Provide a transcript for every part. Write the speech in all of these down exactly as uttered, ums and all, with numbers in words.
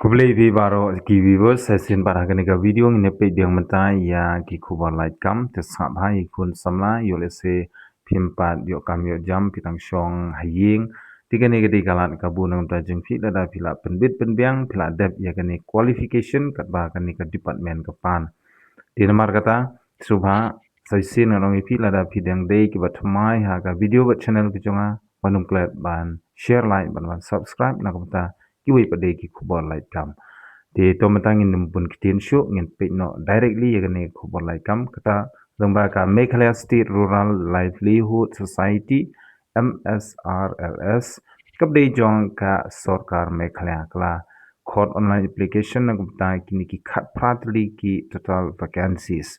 Khublei phi baroh ki viewers, sa shisien pat ha kane ka video ngin ïa peit biang mynta ïa ki khubor lait kam. Te sngap bha ïa ki khun samla, ïoh lehse phim pat ïoh kam ïoh jam, phi tang shong ha ïing. Te kane ka dei ka lad kaba bun, nangta jong phi lada phi la pynbit pynbiang, phi la dep ïa kane qualification katba kane ka department ka pan. Te namar kata, sngewbha sa shisien ngan ong ïa phi lada phi dang dei kiba thymmai ha ka video bad channel ka jong nga, wat nym klet ban share, like bad ban subscribe, na ka bynta kiwei pat de ki khubor lait kam. Te to mynta ngin nym bun ktien shuh, ngin peit noh directly ïa kane ka khubor lait kam. Kata lyngba ka Meghalaya State Rural Livelihood Society, M S R L S, kaba dei jong ka sorkar Meghalaya, ka la khot online application na ka bynta kine ki khatphra tylli ki total vacancies.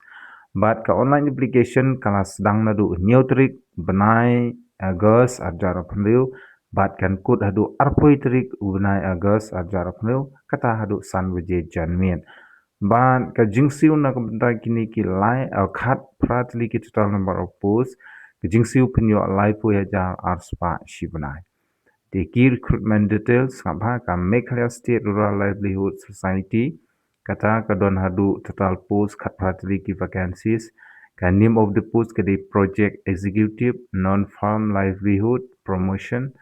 Bad ka online application ka la sdang naduh hynñiew tarik bnai August arhajar arphew hynriew, bad kan kut haduh arphew tarik u bnai August arhajar arphew hynriew, kata haduh san baje janmiet. Bad ka jingsiew na ka bynta kine ki lai, uh, khatphra tylli ki total number of post, ka jingsiew pynïoh laiphew hajar arspah shi bnai. Te ki recruitment details, sngap bha, ka Meghalaya State Rural Livelihood Society, kata ka don haduh total post khatphra tylli ki vacancies. Ka name of the post ka dei Project Executive, Non-Farm Livelihood Promotion,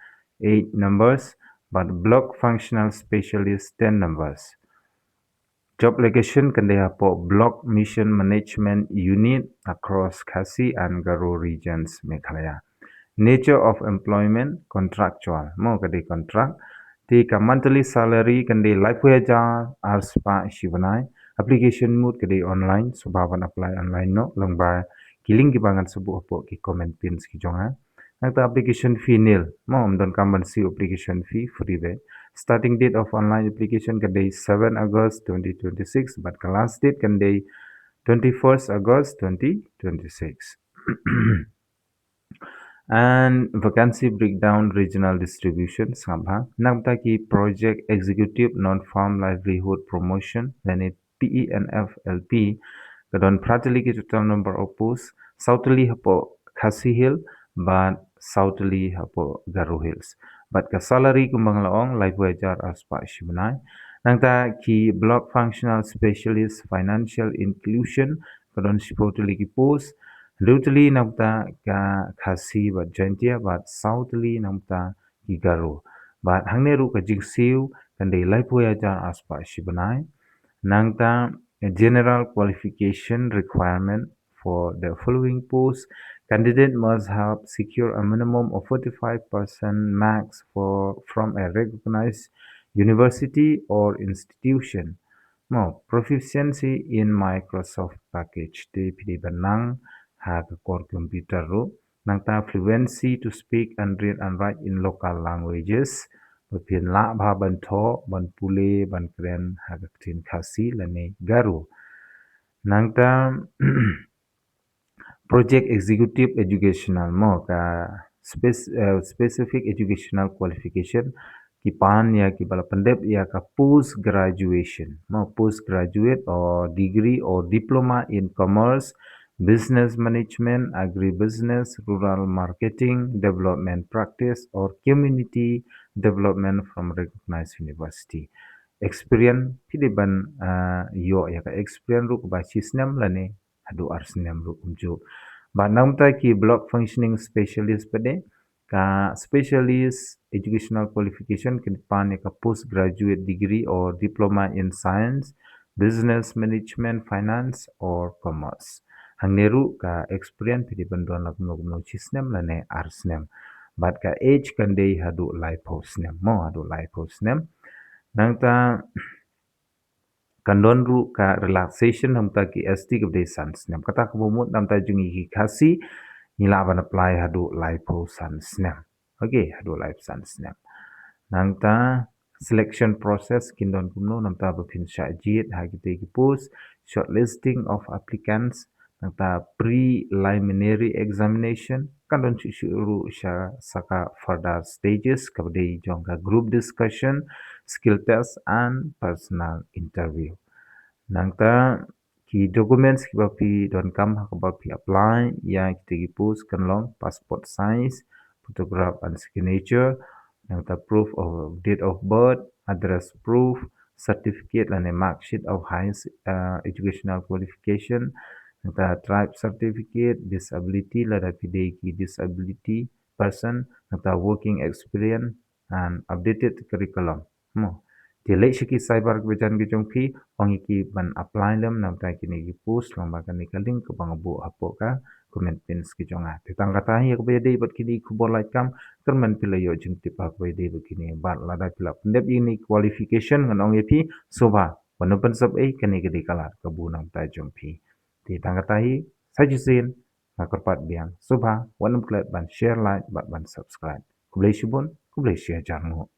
eight numbers, bad Block Functional Specialist, ten numbers. Job location kan dei hapoh Block Mission Management Unit across Khasi and Garo regions, Meghalaya. Nature of employment, contractual. Mo, ka dei contract. Te ka monthly salary kan dei laiphew hajar arspah shi bnai. Application mode ka dei online, sngewbha ban apply online noh lyngba ki link kiba ngan sa buh hapoh ki comment pins ki jong nga. Nangta application fee nil. Mo, ym donkam ban siew application fee, free beit. Starting date of online application kan dei seven August twenty twenty-six, bad ka last date kan dei twenty-first August twenty twenty-six. And vacancy breakdown, regional distribution, sngap bha. Na ka bynta ki Project Executive, Non-Farm Livelihood Promotion, lane P E N F L P, ka don phra tylli ki total number of post, saw tylli hapoh Khasi Hills, bad saw tylli hapoh Garo Hills. Bad ka salary kumba nga la ong, laiphew hajar arspah shi bnai. Nangta ki Block Functional Specialist Financial Inclusion, ka don shiphew tylli ki post, hynriew tylli na ka bynta ka Khasi bad Jaintia, bad saw tylli na ka bynta ki Garo. Bad hangne ruh ka jingsiew kan dei laiphew hajar arspah shi bnai. Nangta general qualification requirement for the following posts. Candidate must have secured a minimum of forty-five percent marks for, from a recognized university or institution. Mo, proficiency in Microsoft package, te phi dei ban nang ha ka core computer ruh. Nangta fluency to speak and read and write in local languages. Ba phin lah bha ban thoh, ban pule, ban kren ha ka ktien Khasi lane Garo. Nangta project executive educational, mo, ka spec-, eh, specific educational qualification, ki pan ïa kiba la pyndep ïa ka post graduation, mo, post graduate or degree or diploma in commerce, business management, agribusiness, rural marketing, development practice or community development from recognized university. Experience, phi dei ban, ah, ïoh ïa ka experience ruh kaba shi snem lane haduh ar snem ruh kumjuh. Bad na ka bynta ki block functioning specialist pat de, ka specialist educational qualification kin pan ïa ka postgraduate degree or diploma in science, business management, finance or commerce. Hangne ruh ka experience phi dei ban don la kumno kumno, shi snem lane ar snem. Bad ka age kan dei haduh laiphew snem, mo, haduh laiphew snem. Nangta kan don ruh ka relaxation na ka bynta ki S T kaba dei san snem. Kata kaba mut na ka bynta jong ngi ki Khasi, ngi lah ban apply haduh laiphew san snem. Okay, haduh laiphew san snem. Nangta selection process kin don kumno, na ka bynta ba phin shah jied ha kitei ki post, shortlisting of applicants, nangta preliminary examination, kan don shuh shuh ruh sha, sa ka further stages, kaba dei jong ka group discussion, skill test and personal interview. Nangta ki documents kiba phi donkam ha kaba phi apply ïa kitei ki post kan long passport size, photograph and signature, nangta proof of date of birth, address proof, certificate lane mark sheet of highest uh, educational qualification, nangta tribe certificate, disability lada phi dei ki disability person, nangta working experience and updated curriculum. Mo. Te leit sha ki cyber kaba jan ki jong phi, ong ïa ki ban apply lem namar kine ki post, lyngba kane ka link kaba nga buh hapoh ka comment pin ki jong nga. Te tang kata hi ïa kaba ïadei bad kine ki khubor lait kam, kyrmen phi la ïoh jingtip ha kaba ïadei bad kine, bad lada phi la pyndep ïa kine qualification ngan ong ïa phi, sngewbha wat nym pynsep ei, kane ka dei ka lad kaba namar jong phi. Te tang kata hi, sa shisien nga kyrpad biang, sngewbha wat nym klet ban share, like bad ban subscribe. Khublei shibun, khublei shihajar nguh.